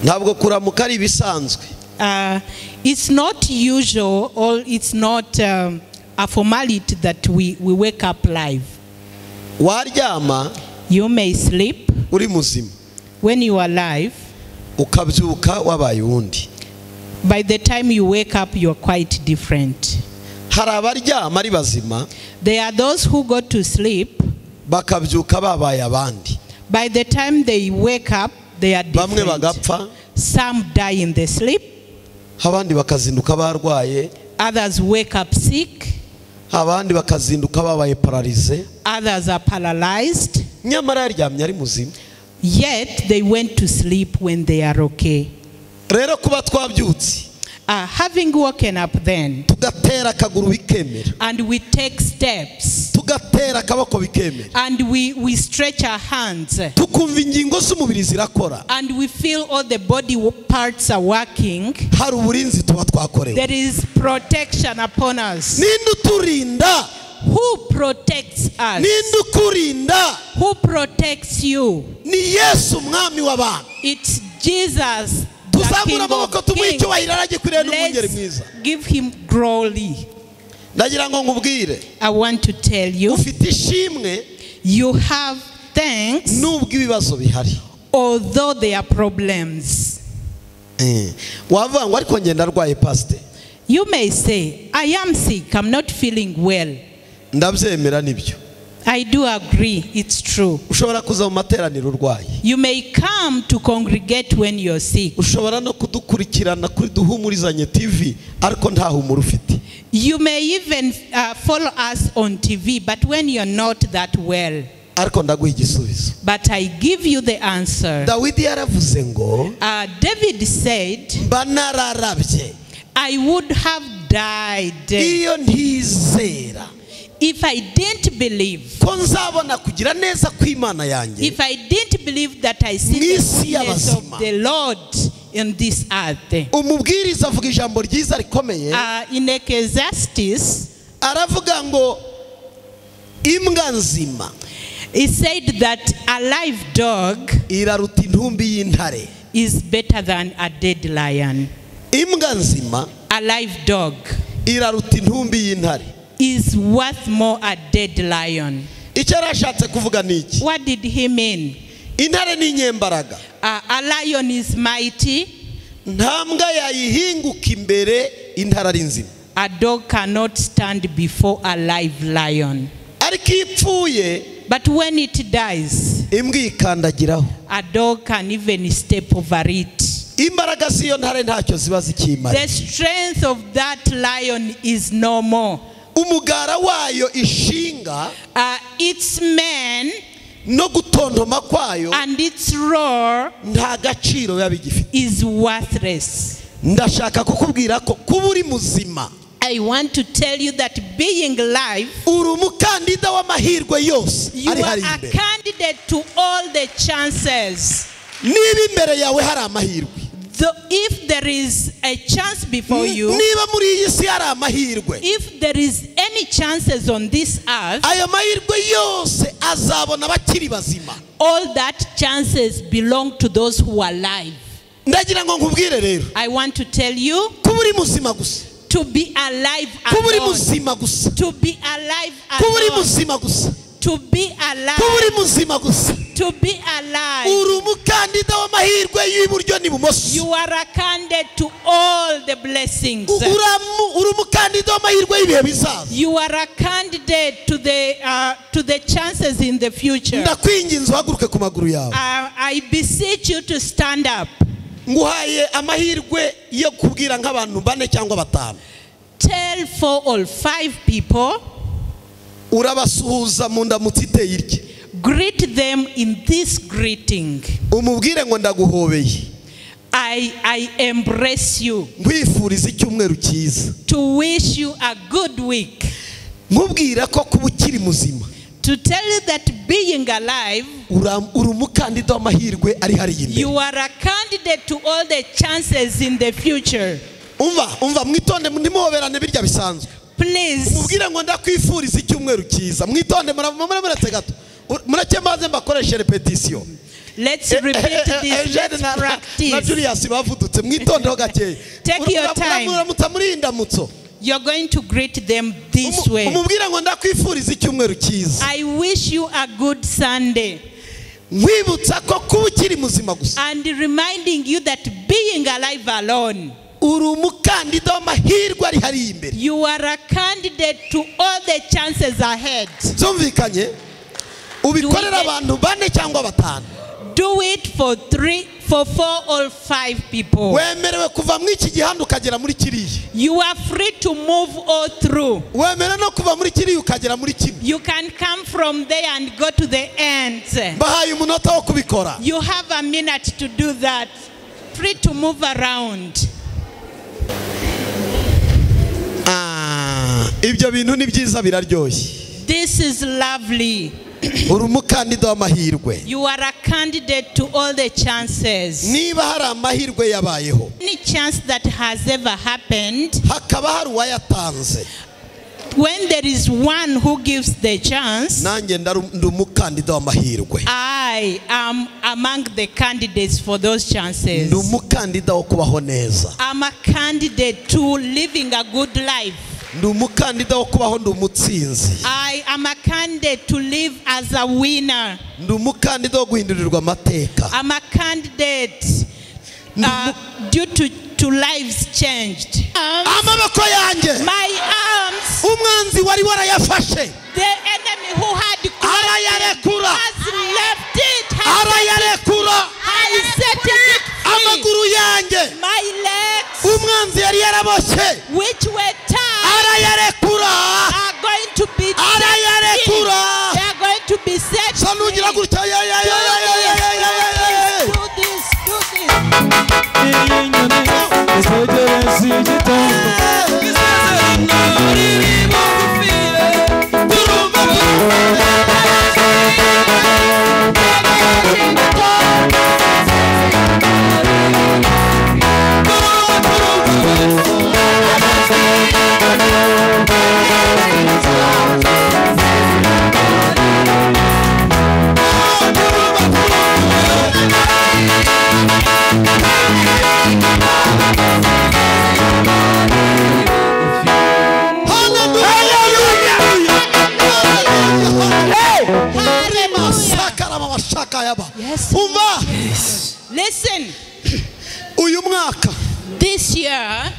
Ntabwo kuramuka ari ibisanzwe. It's not usual, or it's not a formality that we wake up live. Waryama. You may sleep. Uri muzima. When you are alive. Ukabyuka wabaye undi. By the time you wake up, you are quite different. Hari abaryama ari bazima. There are those who go to sleep. Bakabyuka babaye abandi. By the time they wake up, they are different. Bamwe bagapfa. Some die in the sleep. Abandi bakazinduka barwaye. Others wake up sick. Abandi bakazinduka babaye paralysé. Others are paralyzed. Nyamara yaryamye ari muzima. Yet they went to sleep when they are okay. Rero kuba twabyutse. Having woken up then, tugatera akaguru bikemera. And we take steps. Tugatera akaboko bikemera. And we stretch our hands. Tukumva ingingo z'umubiri zirakora. And we feel all the body parts are working. Hari uburinzi tuba twakorewe. There is protection upon us. Ninde uturinda? Who protects us? Ninde ukurinda? Who protects you? Ni Yesu umwami w'abantu. It's Jesus. Tuzamura amaboko tumuhe icyubahiro aragikwiriye n'umwungeri mwiza. Give him glory. Ndagira ngo nkubwire. I want to tell you. Ufite ishimwe. You have thanks. Nubwo ibibazo bihari. Although there are problems. Wavuga ngo ariko ngenda arwaye pastor. You may say, I am sick, I'm not feeling well. Ndabyemera nibyo. I do agree, it's true. Ushobora kuza mu materaniro urwaye. You may come to congregate when you're sick. Ushobora no kudukurikirana kuri Duhumurizanye TV ariko nta humura ufite. You may even follow us on TV, but when you're not that well. Ariko ndaguha igisubizo. But I give you the answer. Dawidi yaravuze ngo, David said, mba nararabye. I would have died. Iyo ntizera. If I didn't believe, ko nzabona kugira neza kw'Imana yanjye. If I didn't believe that I see the goodness of the Lord in this earth. Umubwiriza avuga ijambo ryiza rikomeye. In Ecclesiastes, aravuga ngo imbwa nzima. He said that a live dog iraruta intumbi y'intare. Is better than a dead lion. Imbwa nzima, a live dog, iraruta intumbi y'intare. Is worth more a dead lion. Icyo arashatse kuvuga ni iki? What did he mean? Intare ni inyembaraga. A lion is mighty. Nta mbwa yayihinguka imbere intare ari nzima. A dog cannot stand before a live lion. Ariko iyo ipfuye, but when it dies, imbwa ikandagiraho. A dog can even step over it. Imbaraga z'iyo ntare ntacyo ziba zikimara. The strength of that lion is no more. Umugara wayo ishinga, its men, no gutontoma kwayo, and its roar, nta gaciro yabigifite. Is worthless. Ndashaka kukubwira ko kuba uri muzima. I want to tell you that being alive, uri umukandida w'amahirwe yose you ari are hari a imbere. candidate to all the chances. Niba imbere yawe hari amahirwe. If there is a chance before you, niba muri iyi si hari amahirwe, if there is any chances on this earth, ayo mahirwe yose azabona abakiri bazima. All that chances belong to those who are alive. Ndagira ngo nkubwire rero. I want to tell you, kuba uri muzima gusa. To be alive Kuba uri alone. muzima gusa. To be alive Kuba uri alone. muzima gusa. To be alive. Kuba uri muzima gusa. To be alive. Uri umukandida w'amahirwe y'iburyo n'ibumoso. You are a candidate to all the blessings. Uri umukandida w'amahirwe y'ibihe bizaza. You are a candidate to the chances in the future. Ndakwinginze uhaguruke ku maguru yawe. I beseech you to stand up. Nguhaye amahirwe yo kubwira nk'abantu bane cyangwa batanu. Tell 4 or 5 people. Urabasuhuza mu ndamutso iteye itya. Greet them in this greeting. Umubwire ngo ndaguhobeye. I embrace you. Nkwifuriza icyumweru cyiza. To wish you a good week. Nkubwira ko kuba ukiri muzima. To tell you that being alive, uri umukandida w'amahirwe ari hari imbere. You are a candidate to all the chances in the future. Umva mwitonde ntimuhoberane birya bisanzwe. Please. Umubwire ngo ndakwifuriza icyumweru cyiza. Mwitonde muretse gato. Mureke maze mbakoreshe repetition. Let's repeat this. Eugene Let's na practice. Julius bavudutse mwitondeho gakeya. Take your time. Muramutsa muri iyi ndamutso. You're going to greet them this way. Umubwire ngo ndakwifuriza icyumweru cyiza. I wish you a good Sunday. Nkwibutsa ko kuba ukiri muzima gusa And reminding you that being alive alone, uri umukandida w'amahirwe ari hariya imbere. you are a candidate to all the chances ahead. Byumvikanye ubikorera abantu bane cyangwa batanu. Do it for 3, for 4 or 5 people. Wemerewe kuva muri iki gihanda ukagera muri kiriya. You are free to move all through. Wemerewe no kuva muri kiriya ukagera muri kimwe. You can come from there and go to the end. Bahaye umunota wo kubikora. You have a minute to do that. Free to move around. Ibyo bintu ni byiza biraryoshye. This is lovely. Uri umukandida w'amahirwe. You are a candidate to all the chances. Niba hari amahirwe yabayeho, Any chance that has ever happened, hakaba hari uwayatanze, when there is one who gives the chance, nanjye ndi umukandida w'amahirwe. I am among the candidates for those chances. Ndi umukandida wo kubaho neza. I'm a candidate to living a good life. Ndi umukandida wo kubaho ndi umutsinzi. I am a candidate to live as a winner. Ndi umukandida wo guhindurirwa amateka. I'm a candidate due to lives changed. Amaboko yanjye, My arms, umwanzi wari warayafashe, the enemy who had arayarekura, has left it, arayarekura, has set it free. Amaguru yanjye, My legs, umwanzi yari yaraboshye, which were tied, arayarekura, are going to be set free. arayarekura. They are going to be set free. Sanugira gutya, ya ya ya ya ya ya ya ya ya. Do this, do this. Yes. Listen. Uyu mwaka, This year,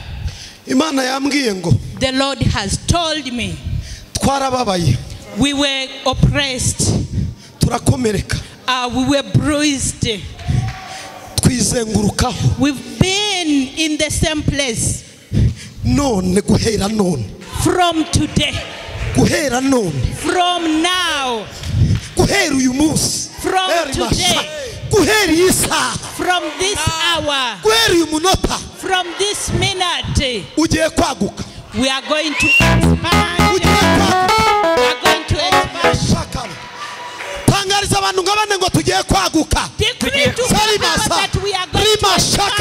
Imana yambwiye ngo the Lord has told me, twarababaye, we were oppressed, turakomereka, we were bruised, twizengurukaho. We've been in the same place. None guhera none. From today. Guhera none. From now. Guhera uyu munsi. From today. Guhera iyi saha. From this hour. Guhera uyu munota. From this minute. Ugiye kwaguka. We are going to expand. Ugiye kwaguka. We are going to expand. Tangariza abantu ngabane ngo tugiye kwaguka. Decree to people that we are going to expand.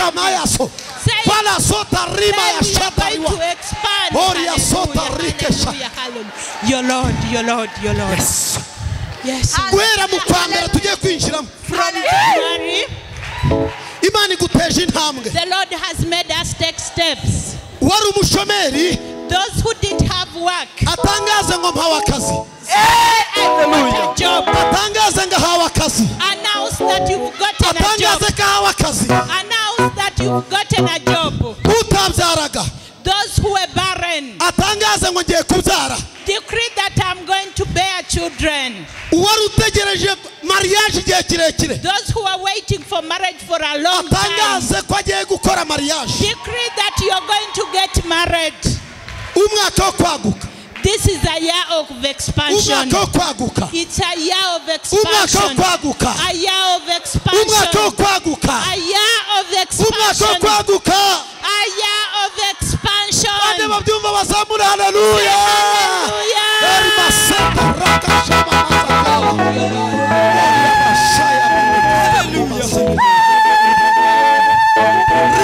Say, we are going to expand. Hallelujah, hallelujah. Your Lord, your Lord, your Lord. Yes. Yes. Guhera mu kwa mbere tugiye kwinjiramo. From January, Imana iguteje intambwe. the Lord has made us take steps. Wari umushomeri, Those who didn't have work, atangaze ngo mpawe akazi. I got a job. Atangaze ngo ahawe akazi. Announce that you've gotten a job. Atangaze ko ahawe akazi. Announce that you've gotten a job. Utabyaraga, Those who were barren, atangaze ngo ngiye kubyara. decree that I'm going to bear children. Uwari utegereje mariage igihe kirekire, Those who are waiting for marriage for a long time, atangaze ko agiye gukora mariage. decree that you're going to get married. Umwaka wo kwaguka. This is a year of expansion. Umwaka wo kwaguka. It's a year of Umwaka wo expansion. kwaguka. A year of Umwaka wo expansion. kwaguka. A year of Umwaka wo expansion. kwaguka. A year of Bande expansion. babyumva bazamure haleluya. Hallelujah. Maseta raka shama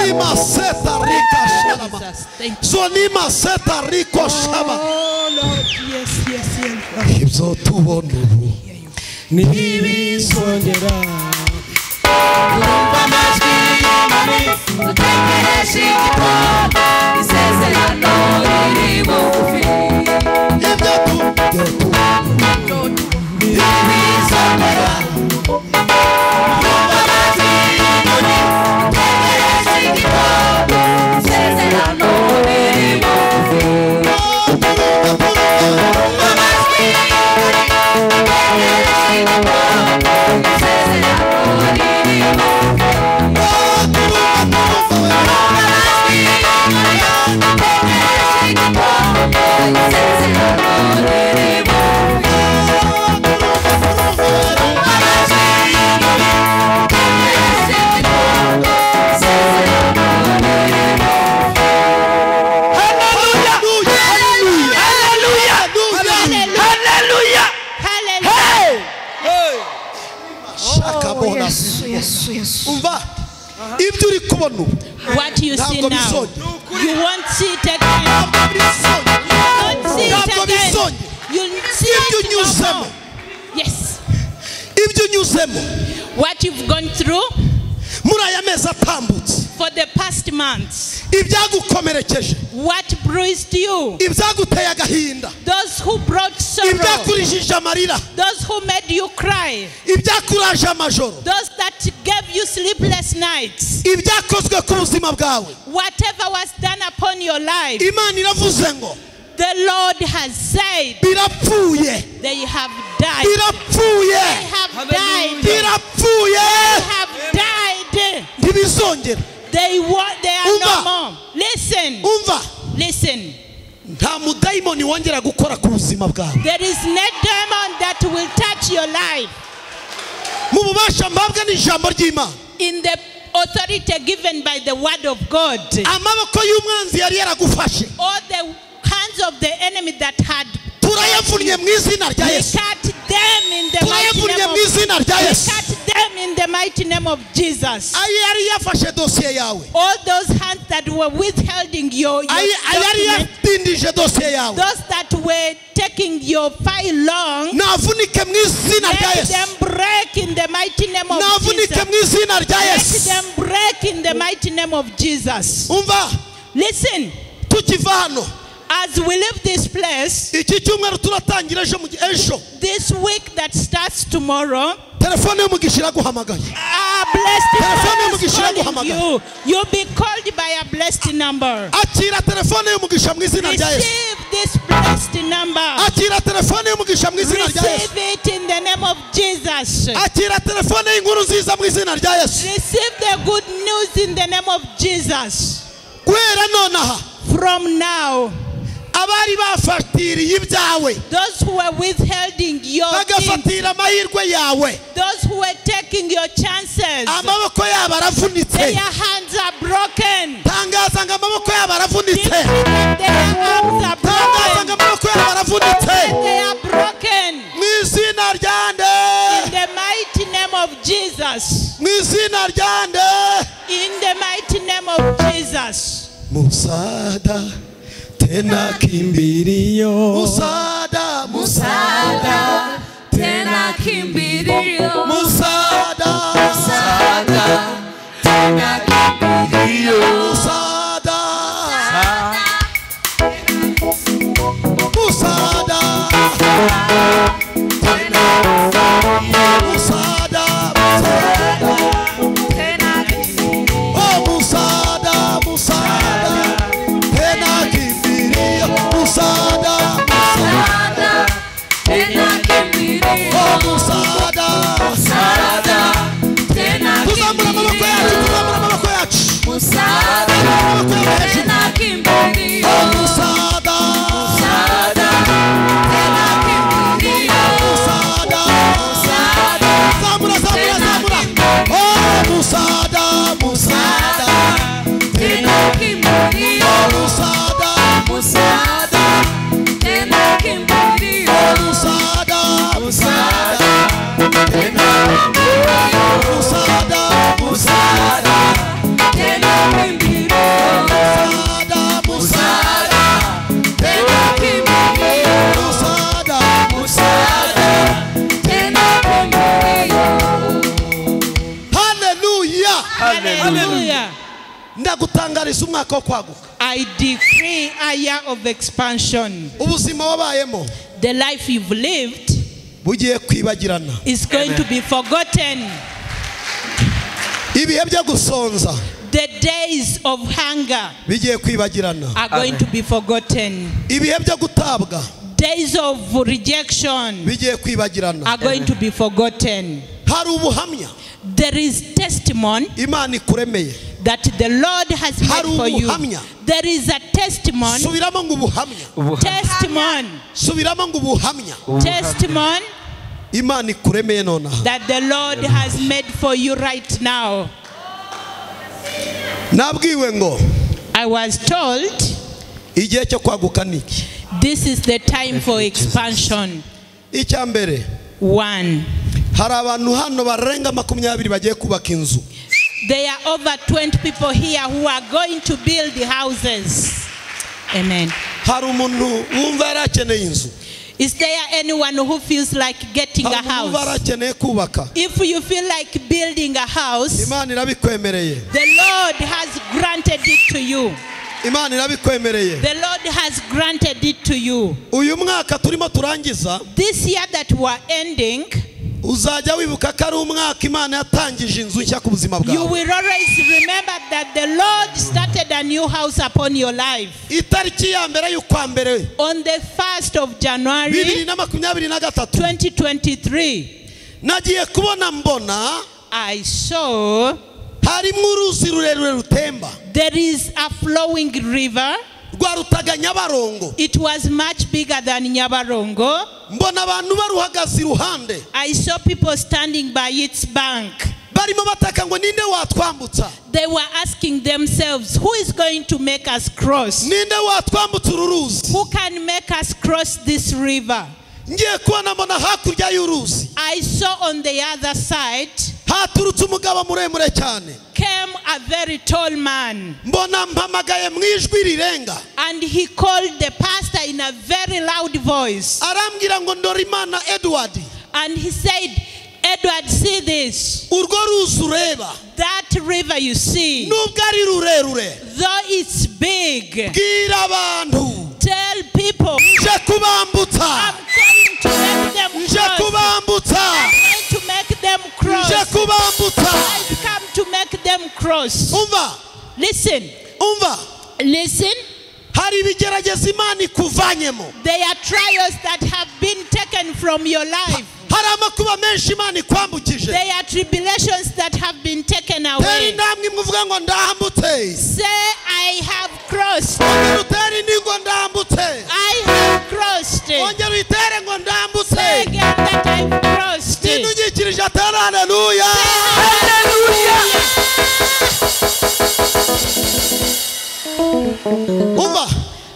Rima seta rika shama. Jesus, thank you. Zonima seta riko shama. Oh Lord, yes, yes, yes. Ibyo tubona ubu ntibizongera Turumva amajwi y'inyoni, dutegereje igitondo, isezerano riri bugufi. Ibyo tu Ntibizongera. Turumva amajwi y'inyoni, dutegereje igitondo, isezerano riri bugufi. Turumva amajwi y'inyoni, dutegereje igitondo, isezerano riri bugufi. Turumva amajwi y'inyoni, dutegereje igitondo, isezerano riri bugufi. Turumva amajwi y'inyoni, dutegereje igitondo, isezerano riri bugufi. Haleluya! Haleluya! Haleluya! Haleluya! Hallelujah. Shaka bona. Yesu, Yesu, Yesu. Umva ibyo uri kubona ubu What you see ntabwo now, bizongera. you won't see it again. Ntabwo bizongera. You won't see it Ntabwo again. bizongera. You'll see Ibyo it no unyuzemo. more. Yes. Ibyo unyuzemo What you've gone through muri aya mezi atambutse, for the past months, ibyagukomerekeje, what bruised you, ibyaguteye agahinda, those who brought sorrow, ibyakurijije amarira, those who made you cry, ibyakuraje amajoro, those that gave you sleepless nights, ibyakozwe ku buzima bwawe, whatever was done upon your life, Imana iravuze ngo the Lord has said birapfuye, they have died. birapfuye, They have died. They birapfuye, have died. ntibizongera. They are no Umva. more. Listen. Umva, Listen. nta mudayimoni wongera gukora ku buzima bwawe. There is no demon that will touch your life. Mu bubasha mpabwa n'ijambo ry'Imana, In the authority given by the word of God, amaboko y'umwanzi yari yaragufashe all the hands of the enemy that had, turayavunnye mu izina rya we Yesu. cut them in the mighty Turayavunnye name mu of, izina rya we Yesu. cut them in the mighty name of Jesus. Ayo yari yafashe dosiye yawe, All those hands that were withholding your ayo yari document, yadindije dosiye yawe, those that were taking your file long, navunike mu izina rya let Yesu. them break in the mighty name of Navunike Jesus. mu izina rya Let Yesu. them break in the mighty name of Jesus. Umva, Listen, tukiva hano as we leave this place, iki cyumweru turatangira ejo ejo this week that starts tomorrow, telefone y'umugisha iraguhamagaye. a blessed Telefone number is y'umugisha calling iraguhamagara. you. You'll be called by a blessed number. Akira telefone y'umugisha mu izina rya Yesu. Receive this blessed number. Akira telefone y'umugisha mu izina rya Yesu. Receive it in the name of Jesus. Akira telefone y'inkuru nziza mu izina rya Yesu. Receive the good news in the name of Jesus. Guhera nonaha, From now, abari bafatiriye ibyawe, those who were withholding your things, bagafatira amahirwe yawe, those who were taking your chances, amaboko yabo aravunitse. their hands are broken. Tangaza ngo amaboko yabo aravunitse. Their arms are Tangaza ngo broken. amaboko yabo aravunitse. They are broken. Mu izina rya nde? In the mighty name of Jesus. Mu izina rya nde? In the mighty name of Jesus. Musada tena kimbilio, musada, Musada, tena kimbilio. musada, Musada, tena kimbilio. musada, musada, musada, Tena kimbilio. oh musada, musada, tena kimbilio, musada, Musada, tena kimbilio. oh musada. Musada, tena Tuzamura amaboko yacu, kimbilio. tuzamura amaboko yacu. Musada, Hallelujah. Ndagutangariza umwaka wo kwaguka. I decree a year of expansion. Ubuzima wabayemo, the life you've lived, bugiye kwibagirana, is going to be forgotten. Ibihe byo gusonza, the days of hunger, bigiye kwibagirana, are going to be forgotten. Ibihe byo gutabwa, days of rejection, bigiye kwibagirana, are going to be forgotten. Hari ubuhamya, there is testimony Imana ikuremeye, that the Lord has made for you. There is a testimony. Subiramo ngo ubuhamya. Testimony. Subiramo ngo ubuhamya. Testimony. Imana ikuremeye nonaha, that the Lord has made for you right now. Nabwiwe ngo, I was told, igihe cyo kwaguka niki? This is the time for expansion. Icya mbere, 1. Hari abantu hano barenga 20 bagiye kubaka inzu. There are over 20 people here who are going to build the houses. Amen. Hari umuntu wumva yarakeneye inzu. Is there anyone who feels like getting a house? If you feel like building a house, the Lord has granted it to you. The Lord has granted it to you. This year that we are ending, you will always remember that the Lord started a new house upon your life. On the 1st of January 2023, I saw there is a flowing river. It was much bigger than Nyabarongo. I saw people standing by its bank. They were asking themselves, who is going to make us cross? Who can make us cross this river? I saw on the other side came a very tall man. And he called the pastor in a very loud voice. And he said, Edward, see this. That river you see, though it's big, tell people, I'm going to make them cross. I'm going to make them cross. I've come to make them cross. Listen. Listen. There are trials that have been taken from your life. There are tribulations that have been taken away. Say, I have crossed. I have crossed. Say again that I've crossed. Say hallelujah.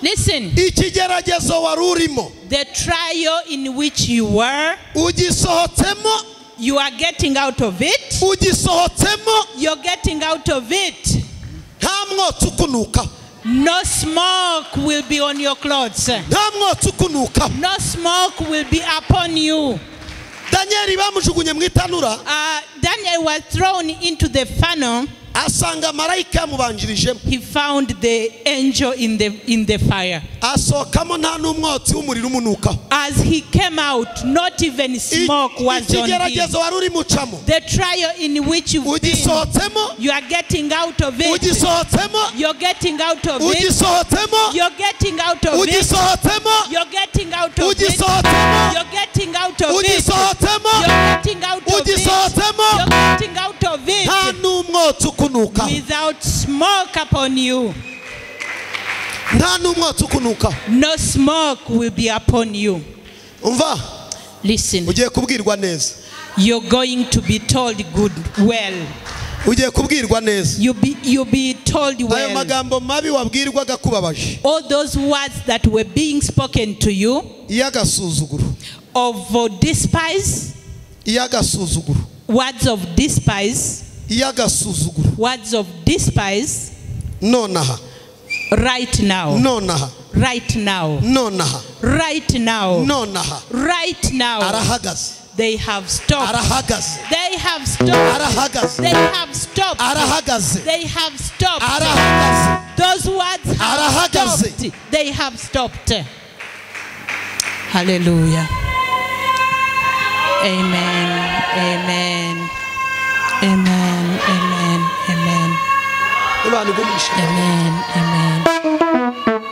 Listen. The trial in which you were, you are getting out of it. You're getting out of it. No smoke will be on your clothes. No smoke will be upon you. Daniel was thrown into the funnel. He found the angel in the fire. As he came out, not even smoke was on him. The trial in which you've been, you are getting out of it. You're getting out of it. You're getting out of it. You're getting out of it. You're getting out of it. You're getting out of it. You're getting out of it. Without smoke upon you. No smoke will be upon you. Listen. You're going to be told good well. You'll be told well. All those words that were being spoken to you of despise, words of despise, words of despise, right now, right now, right now, right now, They have stopped. Arahagaze. They have stopped. Arahagaze. They have stopped. Arahagaze. They have stopped. Arahagaze. Those words have Arahagaze. stopped. They have stopped. Hallelujah. Amen. Amen. Amen. Amen. Amen. Amen. Amen.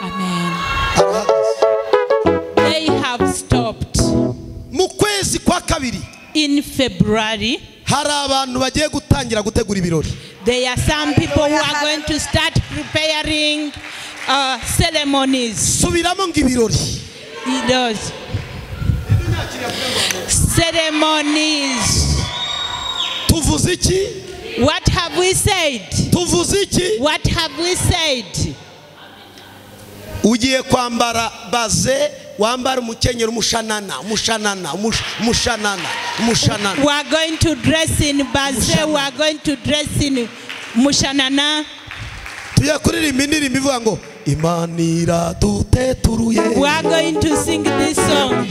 Amen. They have stopped. Mu kwezi kwa kabiri. In February, hari abantu bagiye gutangira gutegura ibirori. There are some people who are going to start preparing ceremonies. Subiramo ngo ibirori. Those ceremonies. Tuvuze iki? What have we said? Tuvuze iki? What have we said? Ugiye kwambara baze, wambara umukenyero, umushanana, umushanana, umushanana, umushanana. We are going to dress in baze, we are going to dress in mushanana. Tugiye kuririmba indirimbo ivuga ngo Imana iraduteturuye. We are going to sing this song.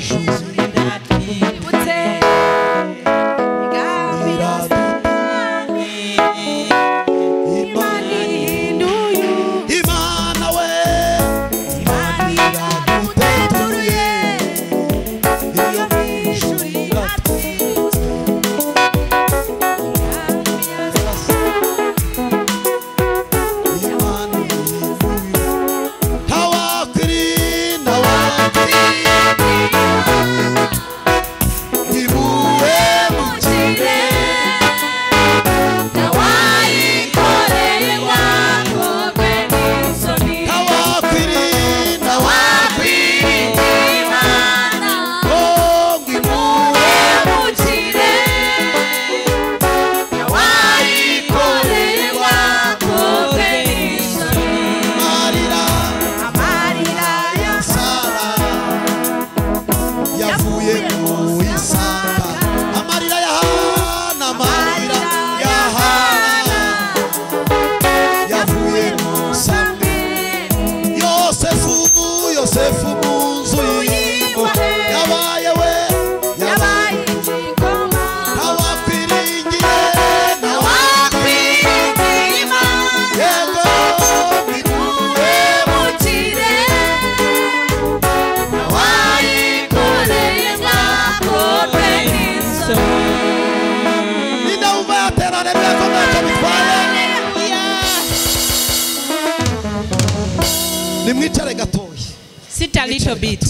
Sit a little bit.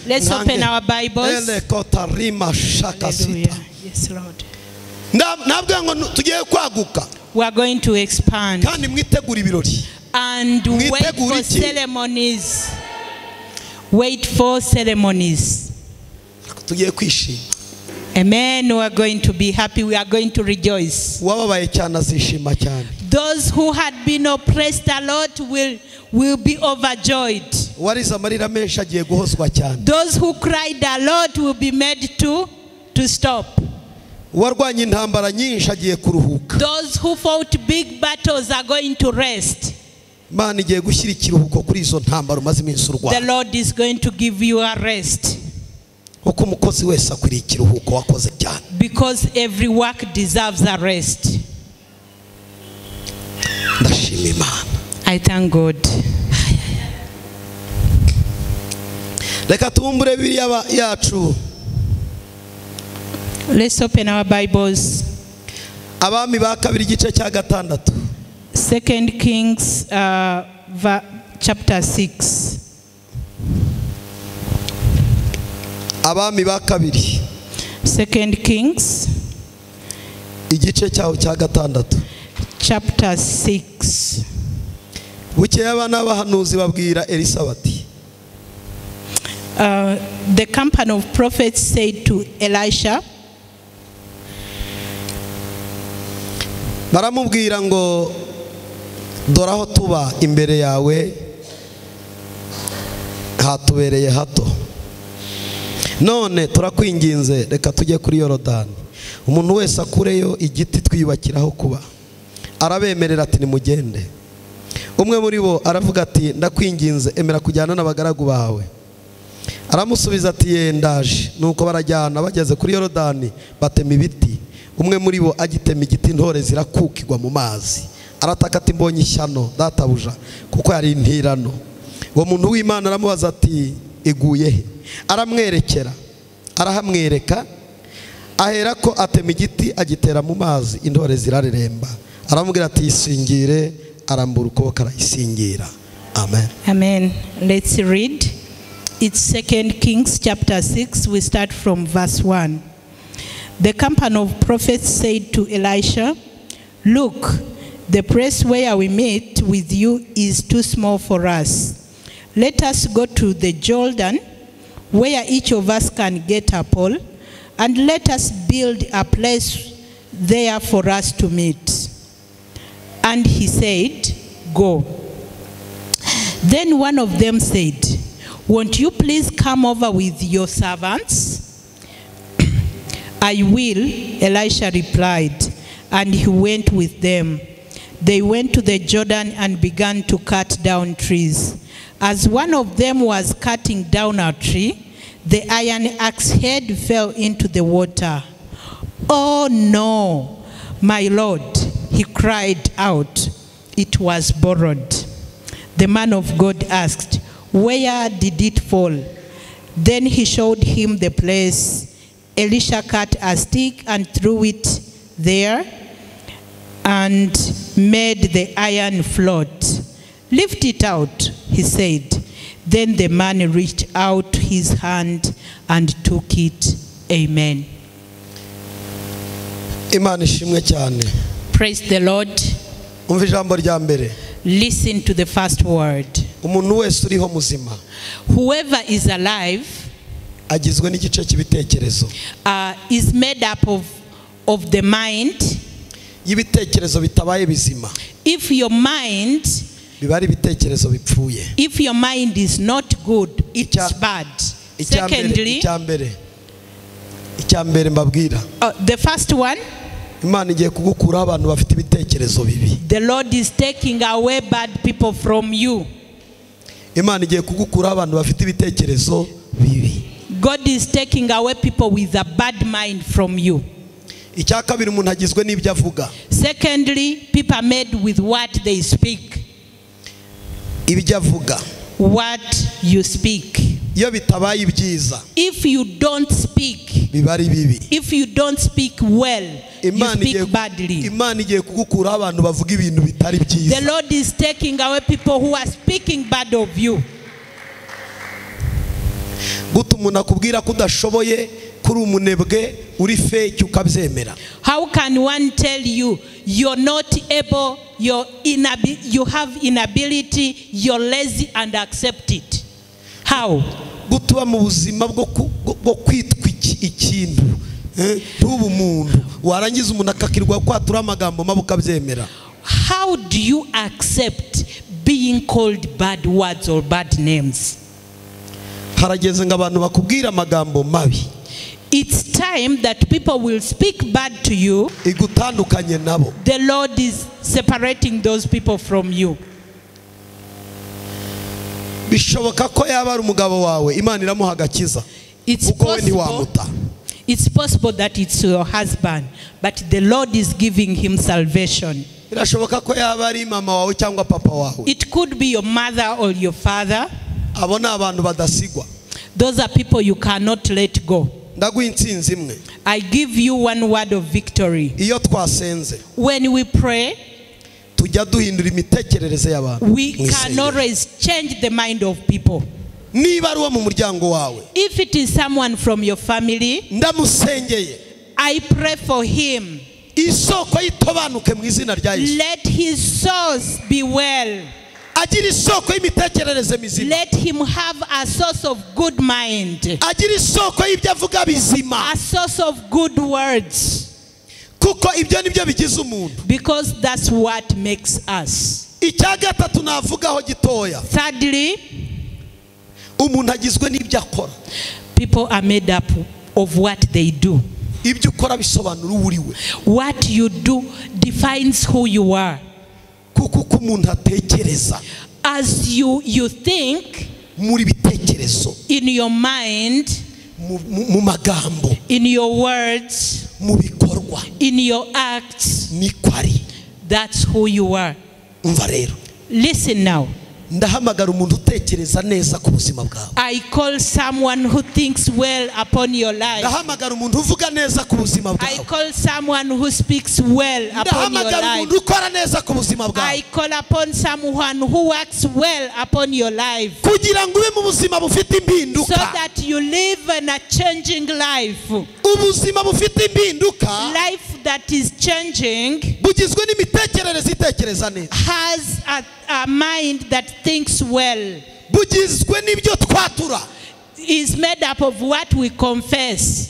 Let's open our Bibles. Hallelujah. Yes, Lord. We are going to expand and wait for ceremonies. Wait for ceremonies. Amen. We are going to be happy. We are going to rejoice. Those who had been oppressed a lot will be overjoyed. Those who cried a lot will be made to stop. Those who fought big battles are going to rest. The Lord is going to give you a rest. Because every work deserves a rest. I thank God. Let's open our Bibles. 2 Kings chapter 6. 2 Kings chapter 6. The company of prophets said to Elisha, baramubwira ngo dore aho tuba imbere yawe hatubereye hato, none turakwinginze reka tujye kuri Yorodani, umuntu wese akureyo igiti twiyubakiraho kuba. Arabemerera ati nimugende. Umwe muri bo aravuga ati ndakwinginze emera kujyana n'abagaragu bawe. Aramusubiza ati yendaje. Nuko barajyana bageze kuri Yorodani batema ibiti. Umwe muri bo agitema igiti intore zirakukigwa mu mazi. Arataka ati mbonye ishyano databuja kuko yari intirano. Uwo muntu w'Imana aramubaza ati iguye he? Aramwerekera, arahamwereka. Aherako atema igiti agitera mu mazi, intore zirareremba. Aramubwira ati isingire, arambura ukuboko arayisingira. Amen. Amen. Let's read. It's 2 Kings chapter 6. We start from verse 1. The company of prophets said to Elisha, "Look, the place where we meet with you is too small for us. Let us go to the Jordan, where each of us can get a pole, and let us build a place there for us to meet." And he said, "Go." Then one of them said, "Won't you please come over with your servants?" "I will," Elisha replied, and he went with them. They went to the Jordan and began to cut down trees. As one of them was cutting down a tree, the iron axe head fell into the water. "Oh no, my lord," he cried out. "It was borrowed." The man of God asked, "Where did it fall?" Then he showed him the place. Elisha cut a stick and threw it there and made the iron float. "Lift it out," he said. Then the man reached out his hand and took it. Amen. Imana ishimwe cyane. Praise the Lord. Umva ijambo rya mbere. Listen to the first word. Umuntu wese uriho muzima Whoever is alive agizwe n'igice cy'ibitekerezo. Is made up of the mind. Y'ibitekerezo bitabaye bizima. If your mind biba ari ibitekerezo bipfuye. If your mind is not good, it's bad. Secondly, icyambere mbabwira. The first one, Imana igiye kugukura abantu bafite ibitekerezo bibi. The Lord is taking away bad people from you. Imana igiye kugukura abantu bafite ibitekerezo bibi. God is taking away people with a bad mind from you. Icya kabiri umuntu agizwe n'ibyo avuga. Secondly, people are made with what they speak. Ibyo avuga. What you speak. Iyo bitabaye ibyiza. If you don't speak, biba ari bibi. If you don't speak well, you speak badly. Imana igiye kugukura abantu bavuga ibintu bitari byiza. The Lord is taking away people who are speaking bad of you. Gute umuntu akubwira ko udashoboye, kuri umunebwe, uri fake ukabyemera. How can one tell you you're not able, you have inability, you're lazy and accept it? How? Gutuba mu buzima bwo kwitwa ikintu, ntubu umuntu warangiza umuntu akakirwa kwatura amagambo mabi ukabyemera. How do you accept being called bad words or bad names? Harageze ngo abantu bakubwira amagambo mabi. It's time that people will speak bad to you. Igutandukanye nabo. The Lord is separating those people from you. Bishoboka ko yaba ari umugabo wawe, Imana iramuha agakiza. It's possible that it's your husband, but the Lord is giving him salvation. Birashoboka ko yaba ari mama wawe cyangwa papa wawe. It could be your mother or your father. Abo ni abantu badasigwa. Those are people you cannot let go. Ndaguha intsinzi imwe. I give you one word of victory. Iyo twasenze, when we pray, tujya duhindura imitekerereze y'abantu. We can always change the mind of people. Niba ari uwo mu muryango wawe, if it is someone from your family, ndamusengeye. I pray for him. Isoko yitobanuke mu izina rya Yesu. Let his source be well. Agira isoko y'imitekerereze mizima. Let him have a source of good mind. Agira isoko y'ibyo avuga bizima. A source of good words. Kuko ibyo nibyo bigize umuntu. Because that's what makes us. Icya gatatu navugaho gitoya. Thirdly, umuntu agizwe n'ibyo akora. People are made up of what they do. Ibyo ukora bisobanura uwo uriwe. What you do defines who you are. Kuko uko umuntu atekereza. As you think, muri bitekerezo. bitekerezo, In your mind, mu magambo, in your words, mu bikorwa, in your acts, niko ari. That's who you are. Umva rero. Listen now. Ndahamagara umuntu utekereza neza ku buzima bwawe. I call someone who thinks well upon your life. Ndahamagara umuntu uvuga neza ku buzima I bwawe. call someone who speaks well upon your Ndahamagara life. umuntu ukora neza ku buzima bwawe. I call upon someone who works well upon your life. Kugira ngo ube mu buzima bufite impinduka. So that you live in a changing life. Ubuzima bufite impinduka. Life that is changing. Bugizwe n'imitekerereze itekereza neza. Has a mind that thinks well. Bugizwe n'ibyo twatura. Is made up of what we confess.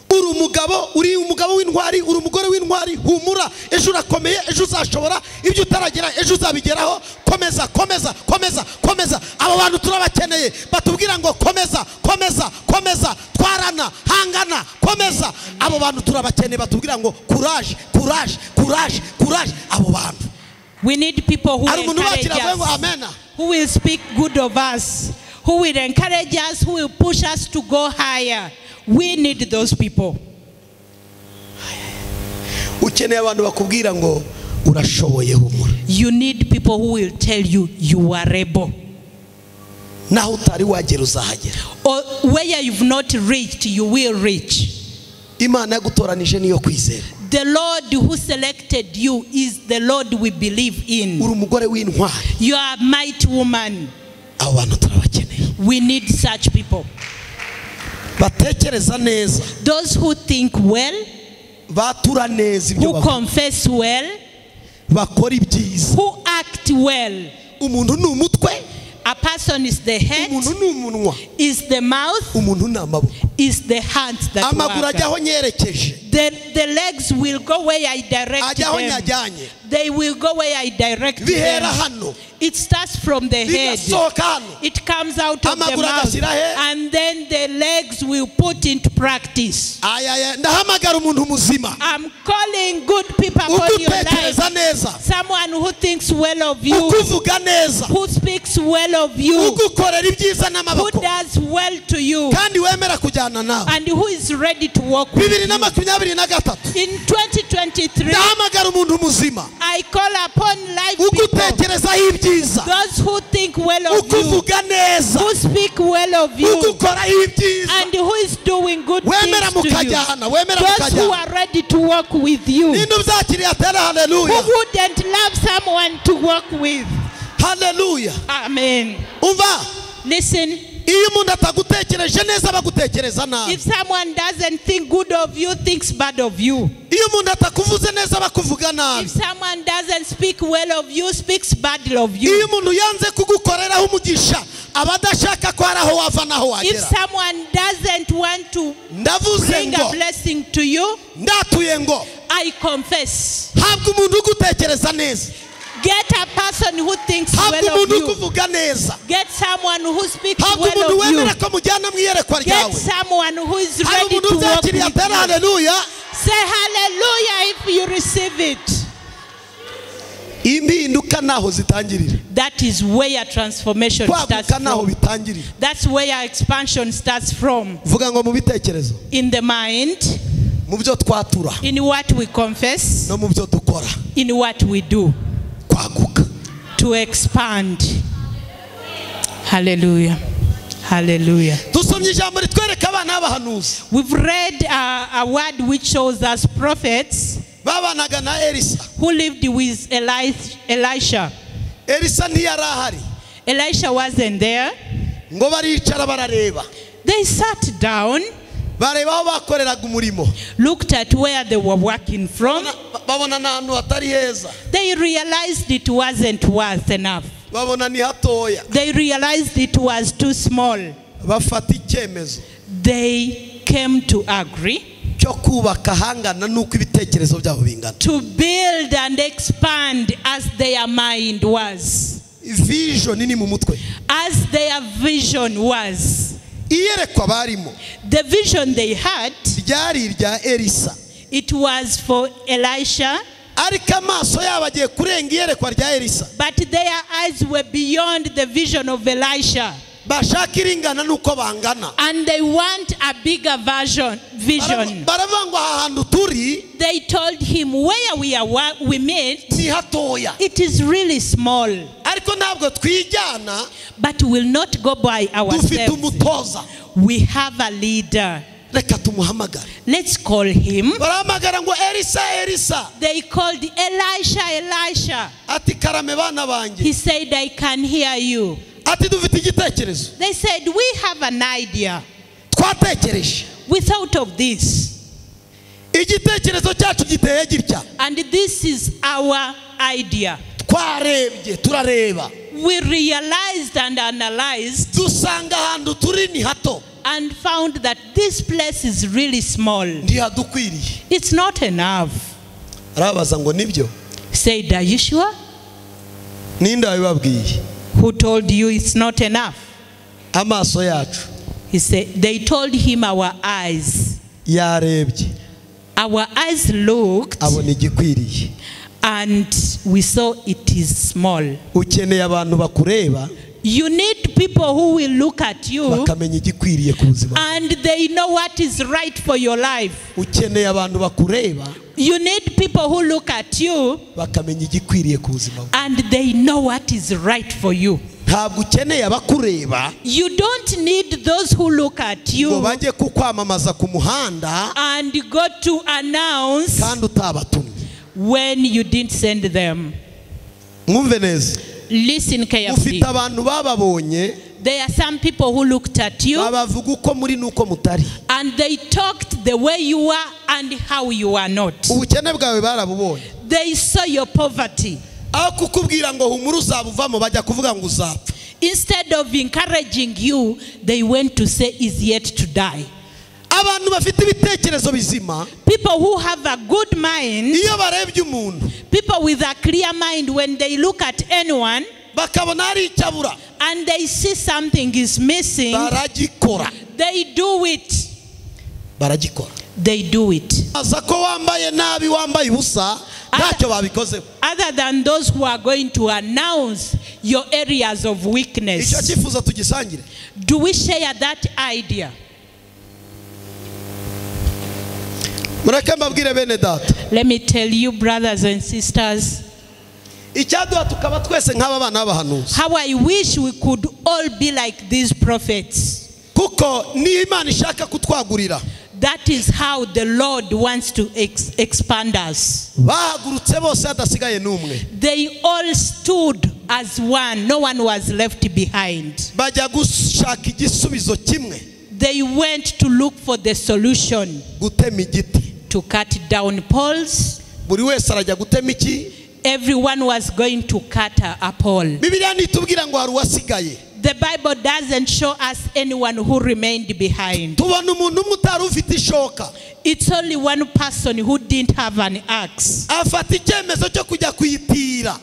Uri umugabo, uri umugabo w'intwari, uri umugore w'intwari, humura, ejo urakomeye, ejo uzashobora, ibyo utaragera ejo uzabigeraho, komeza, komeza, komeza, komeza. Abo bantu turabakeneye, batubwira ngo komeza, komeza, komeza, twarana, hangana, komeza. Abo bantu turabakeneye, batubwira ngo courage, courage, courage, courage. Abo bantu. We need people who encourage us, who will speak good of us, who will encourage us, who will push us to go higher. We need those people. You need people who will tell you you are able. Or where you've not reached, you will reach. The Lord who selected you is the Lord we believe in. You are a mighty woman. We need such people. Those who think well, who confess well, who act well. A person is the head, is the mouth, is the hands that work. The legs will go where I direct them. They will go where I direct them. It starts from the head. It comes out of the mouth. And then the legs will put into practice. I'm calling good people upon your life. Someone who thinks well of you, who speaks well of you, who does well to you, and who is ready to walk with you. In 2023, I call upon life people, those who think well of you, who speak well of you, and who is doing good things to you, those who are ready to walk with you, who wouldn't love someone to walk with. Hallelujah. Amen. Listen. If someone doesn't think good of you, thinks bad of you. If someone doesn't speak well of you, speaks badly of you. If someone doesn't want to bring a blessing to you, I confess. Get a person who thinks well of you. Get someone who speaks well of you. Get someone who is ready to walk with you. Say hallelujah if you receive it. That is where transformation starts from. That's where expansion starts from. In the mind, in what we confess, in what we do. To expand. Hallelujah. Hallelujah. We've read a word which shows us prophets who lived with Elisha. Elisha wasn't there. They sat down, looked at where they were working from. They realized it wasn't worth enough. They realized it was too small. They came to agree to build and expand as their mind was, as their vision was. The vision they had, it was for Elisha, but their eyes were beyond the vision of Elisha. Bashaka iringana nuko bangana. And they want a bigger vision. Baravuga ngo aha hantu turi, They told him where we are, we meet, ni hatoya. It is really small. Ariko ntabwo twijyana, But we will not go by dufite ourselves. umutoza. We have a leader. Reka tumuhamagare. Let's call him. Barahamagara ngo Elisa, Elisa. They called Elisha, Elisha. Ati karame bana banjye. He said, I can hear you. Ati dufite igitekerezo. They said, we have an idea. Twatekereje. We thought of this. Igitekerezo cyacu giteye gitya. And this is our idea. Twarebye, turareba. We realized and analyzed. Dusanga ahantu turi ni hato. And found that this place is really small. Ntihadukwiriye. It's not enough. Arabaza ngo nibyo? Said, are you sure? Ninde wabibabwiye? Who told you it's not enough? Amaso yacu. He said, they told him our eyes. Yarebye. Our eyes looked. Abona igikwiriye. And we saw it is small. Ukeneye abantu bakureba. You need people who will look at you bakamenya igikwiriye ku buzima. And they know what is right for your life. Ukeneye abantu bakureba. You need people who look at you bakamenya igikwiriye ku buzima. And they know what is right for you. Ntabwo ukeneye abakureba. You don't need those who look at you ngo bajye kukwamamaza ku muhanda and go to announce kandi utabatumye. When you didn't send them. Mwumve neza. Listen carefully. Ufite abantu bababonye. There are some people who looked at you. Babavuga uko muri nuko mutari. And they talked the way you are and how you are not. Ubukene bwawe barabubonye. They saw your poverty. Aho kukubwira ngo humura uzabuvamo bajya kuvuga ngo uzapfa. Instead of encouraging you, they went to say is yet to die. Abantu bafite ibitekerezo bizima. People who have a good mind. Iyo barebye umuntu. People with a clear mind, when they look at anyone, bakabona hari icyo abura. And they see something is missing, baragikora. They do it. Baragikora. They do it. Aza ko wambaye nabi wambaye ubusa ntacyo babikoze. Other than those who are going to announce your areas of weakness. Icyo cyifuzo tugisangire. Do we share that idea? Mureke mbabwire bene data. Let me tell you, brothers and sisters, icyaduha tukaba twese nk'aba bana b'abahanuzi. How I wish we could all be like these prophets. Kuko ni Imana ishaka kutwagurira. That is how the Lord wants to expand us. Bahagurutse bose hadasigaye n'umwe. They all stood as one. No one was left behind. Bajya gushaka igisubizo kimwe. They went to look for the solution. Gutema igiti. To cut down poles. Buri wese arajya gutema iki? Everyone was going to cut a pole. Bibiliya ntitubwira ngo hari uwasigaye. The Bible doesn't show us anyone who remained behind. Tubona umuntu umwe utari ufite ishoka. It's only one person who didn't have an axe. Afata icyemezo cyo kujya kuyitira.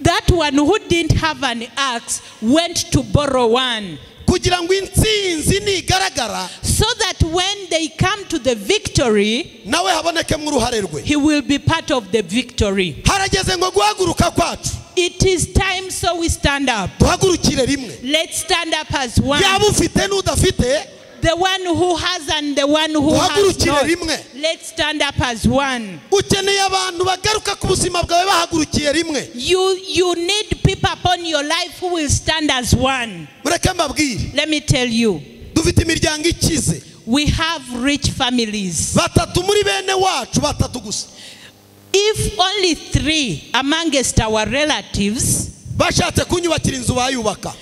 That one who didn't have an axe went to borrow one. Kugira ngo intsinzi nigaragara, so that when they come to the victory, nawe habonekemo uruhare rwe. He will be part of the victory. Harageze ngo guhaguruka kwacu. It is time, so we stand up. Duhagurukire rimwe. Let's stand up as one. Yaba ufite n'udafite, The one who has and the one who has not. Let's stand up as one. Ukeneye abantu bagaruka ku buzima bwawe bahagurukiye rimwe. You need people upon your life who will stand as one. Mureke mbabwire. Let me tell you. Dufite imiryango ikize. We have rich families. Batatu muri bene wacu, batatu gusa. If only 3 amongst our relatives, bashatse kunyubakira inzu bayubaka.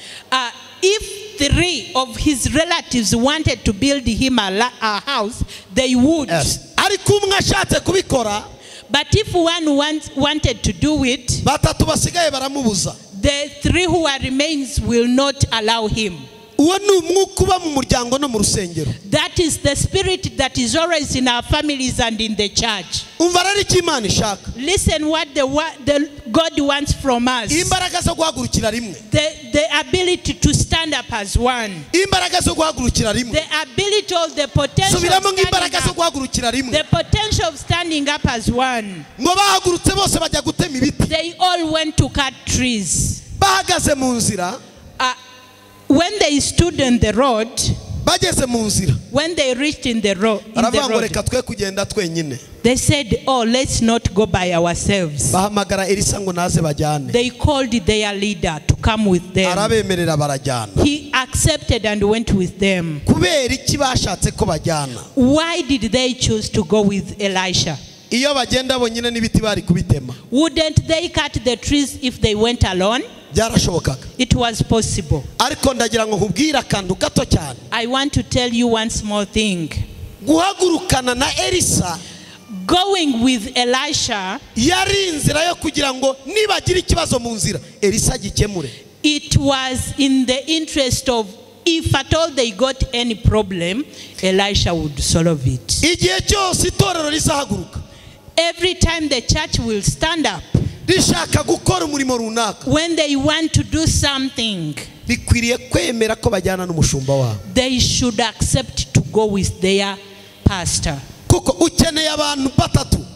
If 3 of his relatives wanted to build him a house, they would. Yes. Ariko umwe ashatse kubikora, but if one wanted to do it, batatu basigaye baramubuza. The 3 who are remains will not allow him. Uwo ni umwuka uba mu muryango no mu rusengero. That is the spirit that is always in our families and in the church. Umva rero icyo Imana ishaka. Listen what the God wants from us. Imbaraga zo guhagurukira rimwe. The ability to stand up as one. Imbaraga zo guhagurukira rimwe. The ability of the potential. Subiramo imbaraga zo guhagurukira rimwe. The potential of standing up as one. Ngo bahagurutse bose bajya gutema ibiti. They all went to cut trees. Bahagaze mu nzira. When they stood on the road, bageze mu nzira, when they reached in the road, baravuga ngo reka twe kugenda twenyine. They said, oh, let's not go by ourselves. Bahamagara Elisa ngo naze bajyane. They called their leader to come with them. Arabemerera barajyana. He accepted and went with them. Kubera iki bashatse ko bajyana? Why did they choose to go with Elisha? Iyo bagenda bonyine n'ibiti bari kubitema. Wouldn't they cut the trees if they went alone? Byarashobokaga. It was possible. Ariko ndagira ngo nkubwire akantu gato cyane. I want to tell you one small thing. Guhagurukana na Elisa, going with Elisha, yari inzira yo kugira ngo nibagira ikibazo mu nzira Elisa gikemure. It was in the interest of if at all they got any problem, Elisha would solve it. Igihe cyose itorero rizahaguruka, every time the church will stand up, rishaka gukora umurimo runaka, when they want to do something, bikwiriye kwemera ko bajyana n'umushumba wabo. They should accept to go with their pastor. Kuko ukeneye abantu batatu.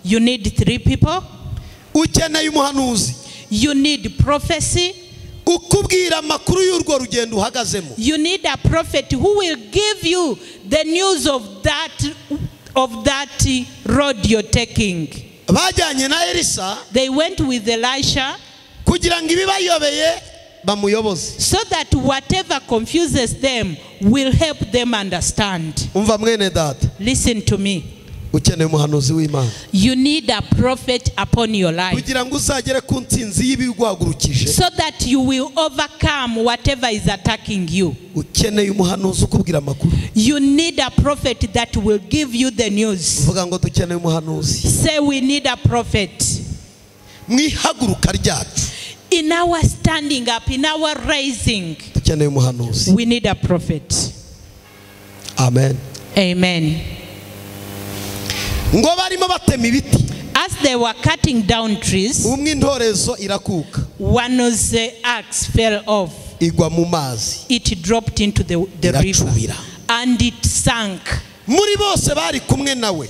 You need 3 people. Ukeneye umuhanuzi. You need prophecy. Ukubwira amakuru y'urwo rugendo uhagazemo. You need a prophet who will give you the news of that road you're taking. Bajyanye na Elisa. They went with Elisha. Kugira ngo ibibayobeye bamuyoboze. So that whatever confuses them will help them understand. Umva mwene data. Listen to me. Ukeneye umuhanuzi w'Imana. You need a prophet upon your life. Kugira ngo uzagere ku ntsinzi y'ibiguhagurukije. So that you will overcome whatever is attacking you. Ukeneye umuhanuzi ukubwira amakuru. You need a prophet that will give you the news. Vuga ngo dukeneye umuhanuzi. Say we need a prophet. Mwihaguruka ryacu. In our standing up, in our rising, dukeneye umuhanuzi. We need a prophet. Amen. Amen. Ngo barimo batema ibiti. As they were cutting down trees, umwe intorezo irakuka. One of the axe fell off. Igwa mu mazi. It dropped into the river and it sank. Muri bose bari kumwe nawe.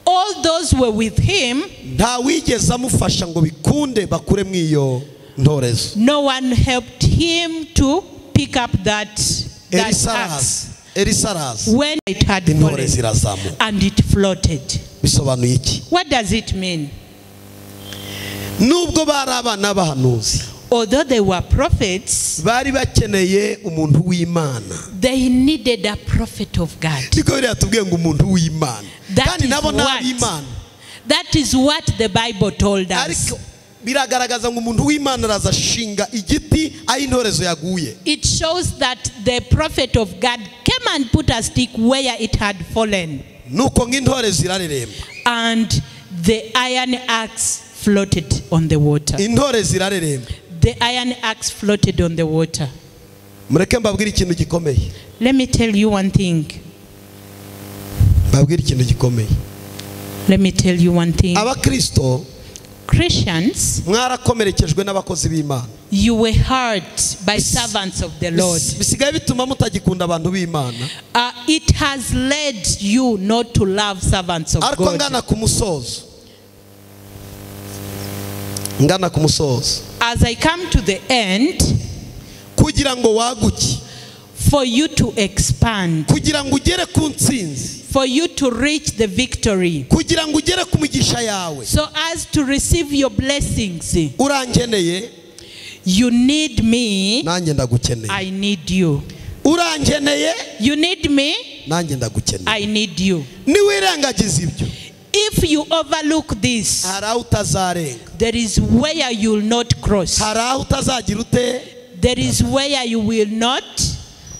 All those were with him. Nta wigeze amufasha ngo bikunde bakure mwiyo ntorezo. No one helped him to pick up that axe. Elisa araza. When it had fallen and it floated. Bisobanuye iki? What does it mean? Nubwo bari abana b'abahanuzi, although they were prophets, bari bakeneye umuntu w'Imana. They needed a prophet of God. Niko biriya tubwiye ngo umuntu w'Imana. Kandi nabo n'ab'Imana. That is what the Bible told us. Ariko biragaragaza ngo umuntu w'Imana araza shinga igiti aho intorezo yaguye. It shows that the prophet of God came and put a stick where it had fallen. Nuko ng'intorezo irareremba. And the iron axe floated on the water. Intorezo irareremba. The iron axe floated on the water. Mureke mbabwire ikintu gikomeye. Let me tell you one thing. Mbabwire ikintu gikomeye. Let me tell you one thing. Abakristo, Christians, mwarakomerekejwe n'abakozi b'Imana. You were hurt by servants of the Lord. Bisigaye bituma mutagikunda abantu b'Imana. It has led you not to love servants of Ariko God. ngana ku musozo. Ngana ku musozo. As I come to the end, kugira ngo waguke, for you to expand, kugira ngo ugere ku ntsinzi, for you to reach the victory, kugira ngo ugere ku migisha yawe, so as to receive your blessings, urankeneye, you need me, nanjye ndagukeneye. I need you. Urankeneye, you need me, nanjye ndagukeneye. I need you. Niwirengagiza ibyo, if you overlook this, hari aho utazarenga. There is where you will not cross. Hari aho utazagira ute. There is where you will not.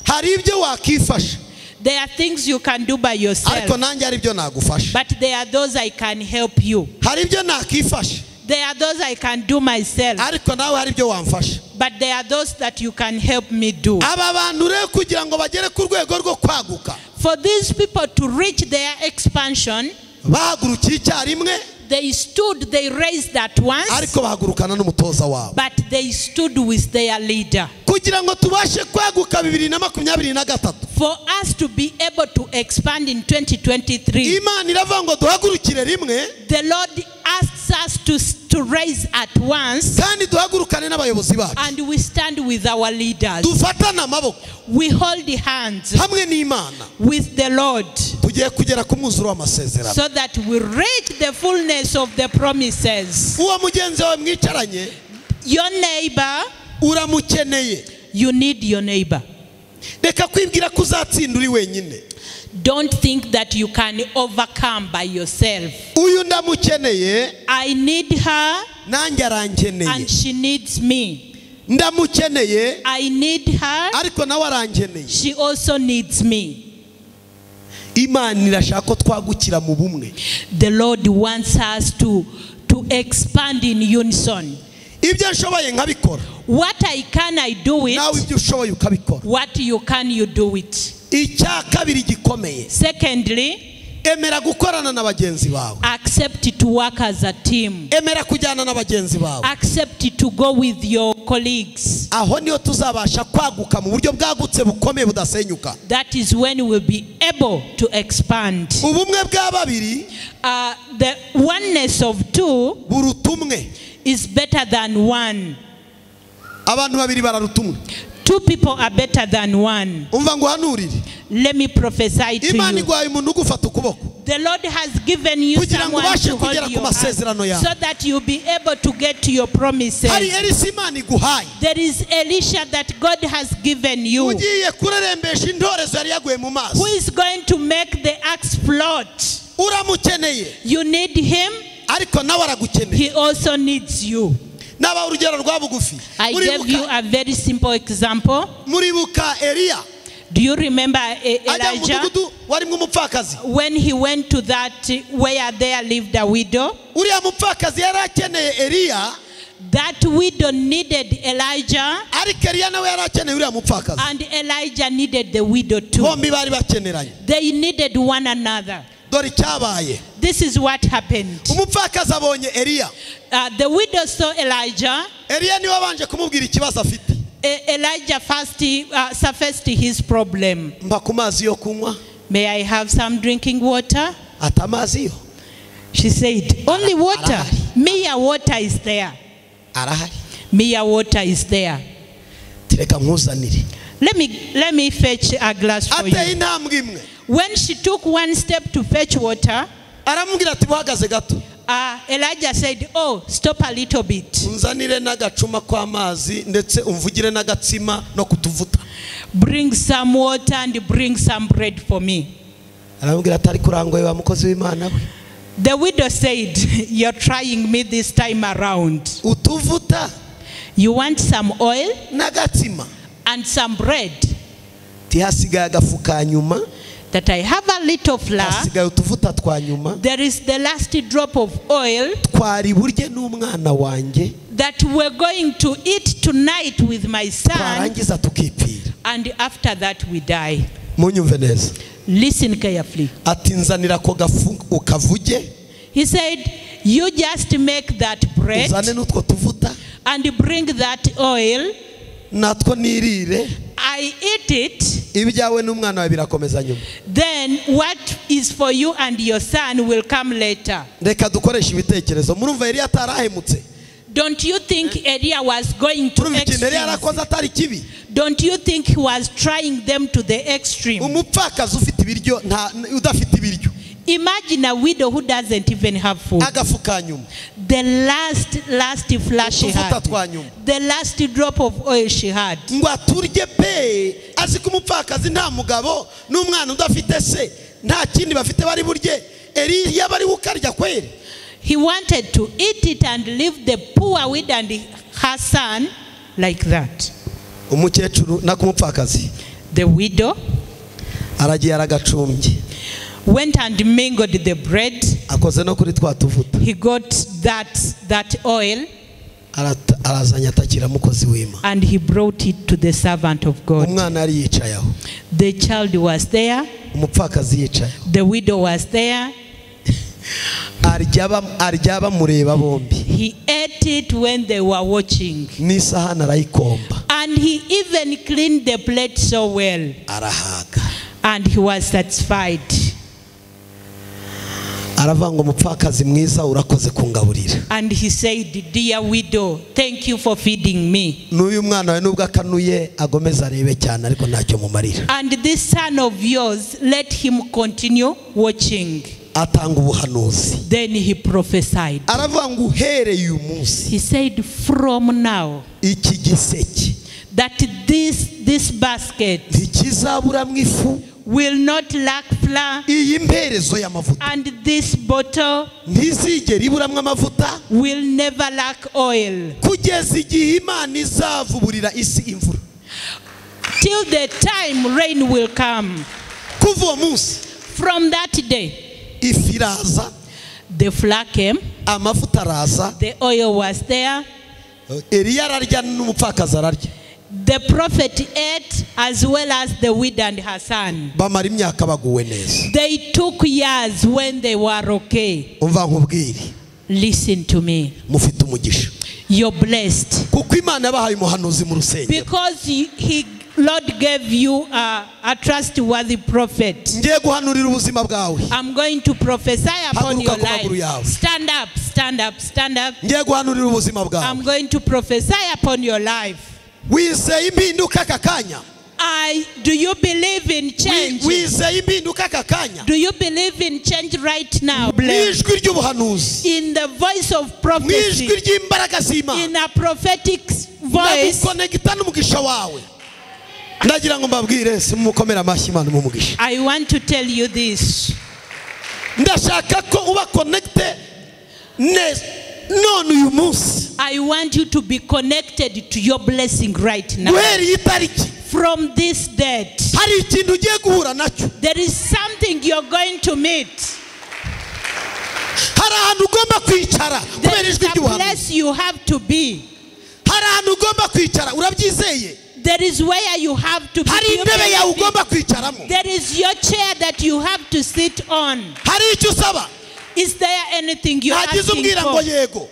Hari ibyo wakifasha. There are things you can do by yourself. Ariko nanjye hari ibyo nagufasha. But there are those I can help you. Hari ibyo nakifasha. There are those I can do myself. Ariko nawe hari ibyo wamfasha. But there are those that you can help me do. Aba bantu rero kugira ngo bagere ku rwego rwo kwaguka. For these people to reach their expansion, bahagurukiye icyarimwe. They stood, they raised at once. Ariko bahagurukana n'umutoza wabo. But they stood with their leader. Kugira ngo tubashe kwaguka 2023. For us to be able to expand in 2023. Imana iravuga ngo duhagurukire rimwe. The Lord asks us to rise at once. Kandi duhagurukane n'abayobozi bacu. And we stand with our leaders. Dufatane amaboko. We hold the hands. Hamwe n'Imana. With the Lord. Tugiye kugera ku mwuzuro w'amasezerano. So that we reach the fullness of the promises. Uwo mugenzi wawe mwicaranye. Your neighbor. Uramukeneye. You need your neighbor. Reka kwibwira ko uzatsinda uri wenyine. Don't think that you can overcome by yourself. Uyu ndamukeneye. I need her. Nanjye arankeneye. And she needs me. Ndamukeneye. I need her. Ariko nawe arankeneye. She also needs me. Imana irashaka ko twagukira mu bumwe. The Lord wants us to expand in unison. Ibyo nshoboye nkabikora. What I can, I do it. Nawe ibyo ushoboye ukabikora. What you can, you do it. Icya kabiri gikomeye. Secondly, emera gukorana na bagenzi bawe. Accept to work as a team. Emera kujyana na bagenzi bawe. Accept to go with your colleagues. Aho niho tuzabasha kwaguka mu buryo bwagutse bukomeye budasenyuka. That is when we'll be able to expand. Ubumwe bwa babiri, the oneness of two buruta umwe. Is better than one. Abantu babiri bararuta umwe. Two people are better than one. Umva nguhanurire. Let me prophesy to Imana you. iguhaye umuntu ugufata ukuboko. The Lord has given you Kugira ngo someone ubashe to hold kugera ku your hand masezerano yawe. so that you'll be able to get to your promises. Hari Elisa Imana iguhaye. There is Elisha that God has given you. Ugiye kurerembesha intorezo yari yaguye mu mazi. Who is going to make the axe float? Uramukeneye. You need him. Ariko nawe aragukeneye. He also needs you. Naba urugero rwa bugufi. I gave you a very simple example. Muribuka Eliya. Do you remember Elijah? When he went to that where there lived a widow? Uriya mupfakazi yari akeneye Eliya. That widow needed Elijah. Ariko Eliya nawe yari akeneye uriya mupfakazi. And Elijah needed the widow too. Bombi bari bakeneranye. They needed one another. Dore icyabaye. This is what happened. Umupfakazi abonye Eliya. The widow saw Elijah. Eliya niwe wabanje kumubwira ikibazo afite. Elijah first surfaced his problem. Mpa ku mazi yo kunywa. May I have some drinking water? Ati amazi yo. She said, only water. Mere water is there. Arahari. Mere water is there. Reka nkuzanire. Let me fetch a glass for you. Ateye intambwe imwe. When she took one step to fetch water, aramubwira ati buhagaze gato. Elijah said, oh, stop a little bit. Unzanire n'agacuma kw'amazi ndetse umvugire n'agatsima no kutuvuta. Bring some water and bring some bread for me. Aramubwira ati ariko urangoye wa mukozi w'Imana we. The widow said, you're trying me this time around. Utuvuta. You want some oil? N'agatsima. And some bread. Tihasigaye agafu ka nyuma. That I have a little flour. Hasigaye utuvuta twa nyuma. There is the last drop of oil. Twari burye n'umwana wanjye. That we're going to eat tonight with my son. Twarangiza tukipfira. And after that we die. Munyumve neza. Listen carefully. Ati nzanira ko gafu ukavuge. He said, you just make that bread. Uzane n'utwo tuvuta. And bring that oil. Natwo nirire. I eat it. Ibyawe n'umwana wawe birakomeza nyuma. Then what is for you and your son will come later. Reka dukoreshe ibitekerezo. Murumva Eliya atarahemutse. Don't you think Eliya was going to Murumva ikintu Eliya extremes? yarakoze atari kibi. Don't you think he was trying them to the extreme? Umupfakazi ufite ibiryo nta udafite ibiryo. Imagine a widow who doesn't even have food. Agafu ka nyuma. The last flash she Utuvuta had. twa nyuma. The last drop of oil she had. Ngo aturye pe azi ko umupfakazi nta mugabo n'umwana udafite se nta kindi bafite bari burye. Eliya bari ukarya kweri. He wanted to eat it and leave the poor widow and her son like that. Umukecuru na kumupfakazi. The widow aragiye aragacumbye. went and mingled the bread. Akoze no kuri twa tuvuta. He got that oil. Arazanya atakira mukozi w'Imana. And he brought it to the servant of God. Umwana yari yicaye aho. The child was there. Umupfakazi yicaye. The widow was there. Arya bamureba bombi. He ate it when they were watching. N'isahani arayikomba. And he even cleaned the plate so well. Arahaga. And he was satisfied. Aravuga ngo mupfakazi mwiza urakoze kungaburira. And he said, dear widow, thank you for feeding me. N'uyu mwana we nubwo akanuye agomeza arebe cyane ariko ntacyo mumarira. And this son of yours, let him continue watching. Atanga ubuhanuzi. Then he prophesied. Aravuga ngo uhereye uyu munsi. He said, from now, iki giseke, that this basket ntikizaburamwo ifu, will not lack flour, iyi mperezo y'amavuta, and this bottle ntizigera iburamwo amavuta, will never lack oil, kugeza igihe Imana izavuburira isi imvura. Till the time rain will come. Kuva uwo munsi, from that day, ifu iraza, the flour came, amavuta araza, the oil was there. Eliya ararya n'umupfakazi ararya. The prophet ate as well as the widow and her son. Bamara imyaka baguwe neza. They took years when they were okay. Umva nkubwire. Listen to me. Mufite umugisha. You're blessed. Kuko Imana yabahaye umuhanuzi mu rusengero. Because he Lord gave you a trustworthy prophet. Ngiye guhanurira ubuzima bwawe. I'm going to prophesy upon your Haguruka ku maguru life. yawe. Stand up, stand up, stand up. Ngiye guhanurira ubuzima bwawe. I'm going to prophesy upon your life. Wizeye impinduka aka kanya? Do you believe in change? Wizeye impinduka aka kanya? Do you believe in change right now? Mu ijwi ry'ubuhanuzi. In the voice of Mu prophecy. ijwi ry'imbaraga z'Imana. In a prophetic voice. Ndagukonegita n'umugisha wawe. Ndagira ngo mbabwire simukomera amashyi Imana mumugisha. I want to tell you this. Ndashaka ko uba connected neza none uyu munsi. I want you to be connected to your blessing right now. Guhera iyi tariki. From this date. Hari ikintu ugiye guhura nacyo. There is something you're going to meet. Hari ahantu ugomba kwicara kubera There is ijwi a ry'ubuhanuzi. place you have to be. Hari ahantu ugomba kwicara urabyizeye? There is where you have to be. Hari intebe yawe ugomba kwicaramo. There is your chair that you have to sit on. Hari icyo usaba? Is there anything you're Hagize asking umbwira ngo for? yego.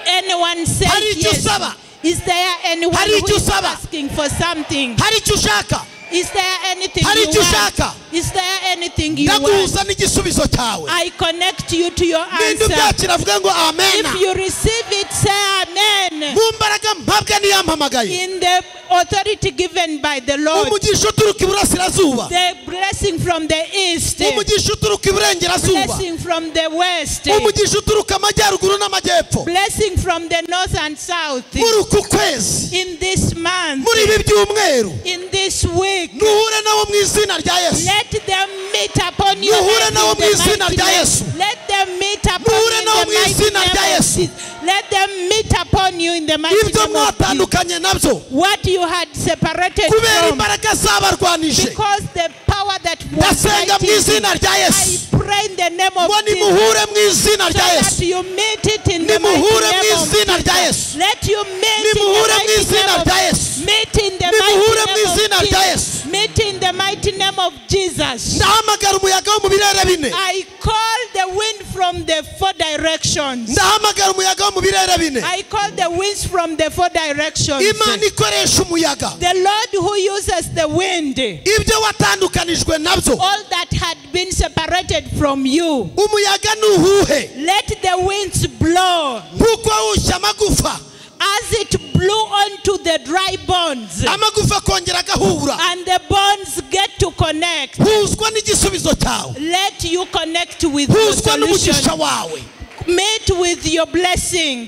Anyone says Hari icyo yes. usaba? Is there anyone Hari who icyo is usaba? asking for something? Hari icyo ushaka? Is there anything Hari you icyo want? ushaka? Is there anything you want? Ndaguhuza n'igisubizo cyawe. I connect you to your Ninde answer. ubyakira avuga ngo amen. If you receive it, say amen. Mu mbaraga mpabwa n'iyampamagaye. In the authority given by the Lord. Umugisha uturuka iburasirazuba. The blessing from the east. Umugisha uturuka iburengerazuba. Blessing from the west. Umugisha uturuka amajyaruguru n'amajyepfo. Blessing from the north and south. Muri uku kwezi. In this month. Muri ibi byumweru. In this week. Nuhure nabo mu izina rya Yesu. Let them meet upon you. Nuhure nabo mu izina rya Yesu. Let them meet upon Nuhure you in nabo the mu mighty izina rya name of Yesu. Jesus. Let them meet upon you in the mighty Ibyo name of Jesus. mwatandukanye nabyo. What you had separated Kubera from. imbaraga zabarwanije. Because the power that was Ndasenga mu fighting izina you, rya Yesu. I pray in the name of Ngo Jesus. nimuhure mu izina So rya that Yesu. you meet it in the mighty Nimuhure mu name of izina rya Jesus. Yesu. Let you meet in the Nimuhure mu mighty izina name of rya Yesu. Meet in the Nimuhure mighty mu name of izina rya Jesus. Yesu. Meet in the mighty name of Jesus. Ndahamagara umuyaga wo mu birere bine. I call the wind from the four directions. Ndahamagara umuyaga wo mu birere bine. I call the winds from the four directions. Imana ikoresha umuyaga. The Lord who uses the wind. Ibyo watandukanijwe nabyo. All that had been separated from you. Umuyaga nuhuhe. Let the winds blow. Nkuko wahushye amagufa. As it blew onto the dry bones. Amagufa akongera agahura. And the bones get to connect. Huzwa n'igisubizo cyawe. Let you connect with your Huzwa n'umugisha solution. wawe. Meet with your blessing.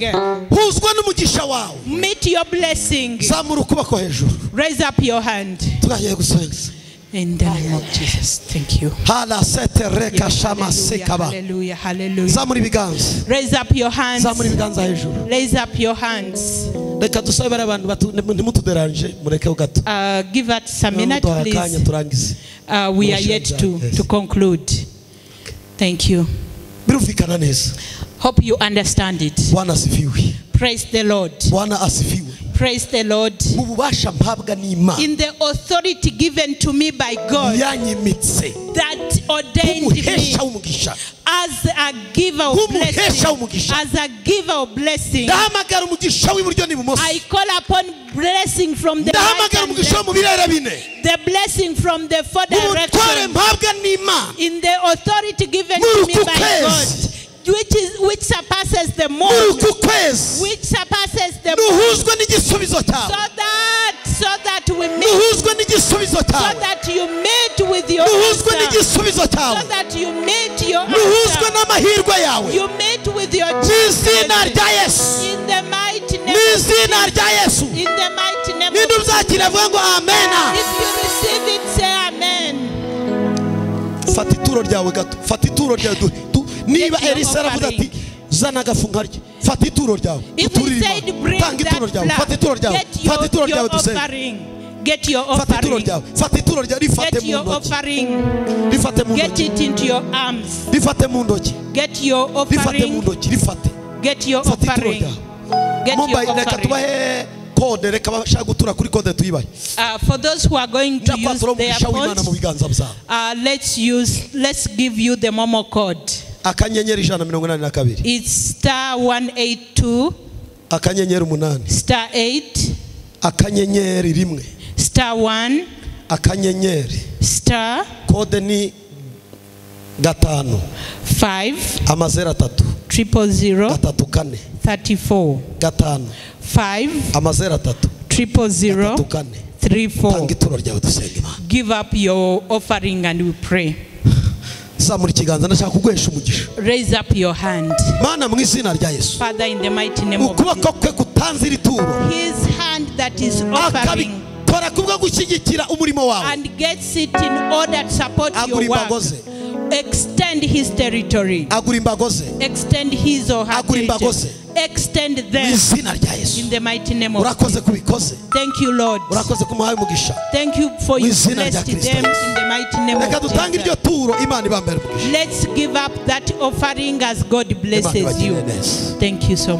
Huzwa n'umugisha wawe. Meet your blessing. Zamura ukuboko hejuru. Raise up your hand. Tugiye gusenga. In the name of Jesus, thank you. Hala sete reka shama sekaba. Hallelujah, hallelujah. Zamura ibiganza. Raise up your hands. Zamura ibiganza hejuru. Raise up your hands. Reka dusabe bari abantu ntimutuderanje mureke gato. Give us a minute, please. Turangize. We are yet to conclude. Thank you. Birumvikana neza. Hope you understand it. Bwana asifiwe. Praise the Lord. Bwana asifiwe. Praise the Lord. Mu bubasha mpabwa n'Imana. In the authority given to me by God. Yanyimitse. That ordained me as a giver of blessing. As a giver of blessing. Ndahamagara umugisha w'iburyo n'ibumoso. I call upon blessing from the right Ndahamagara and umugisha wo mu birere bine. The blessing from the four Mu butware directions. mpabwa n'Imana. In the authority given to me by God. Which surpasses the moon. Which surpasses the moon. So that we meet. So that you meet with your answer. So that you meet your answer. You meet with your children. In the mighty name of Jesus. In the mighty name of Jesus. If you receive it, say amen. If he said bring that flour, get your offering. Get your offering. Get your offering. Get it into your arms. Get your offering. Get your offering. Get your offering. For those who are going to use their phones, let's give you the Momo code. It's star 182 star 8 star 1 star code ni 5 5 000 000 34 34 5 5 000 34. Give up your offering and we pray. Raise up your hand. Father, in the mighty name of Jesus, his hand that is offering and gets it in order to support your work. Extend his territory. Extend his or her territory. Extend them in the mighty name of Jesus. Thank you, Lord. Thank you for you blessed them in the mighty name of Jesus. Let's give up that offering as God blesses you. Thank you so much.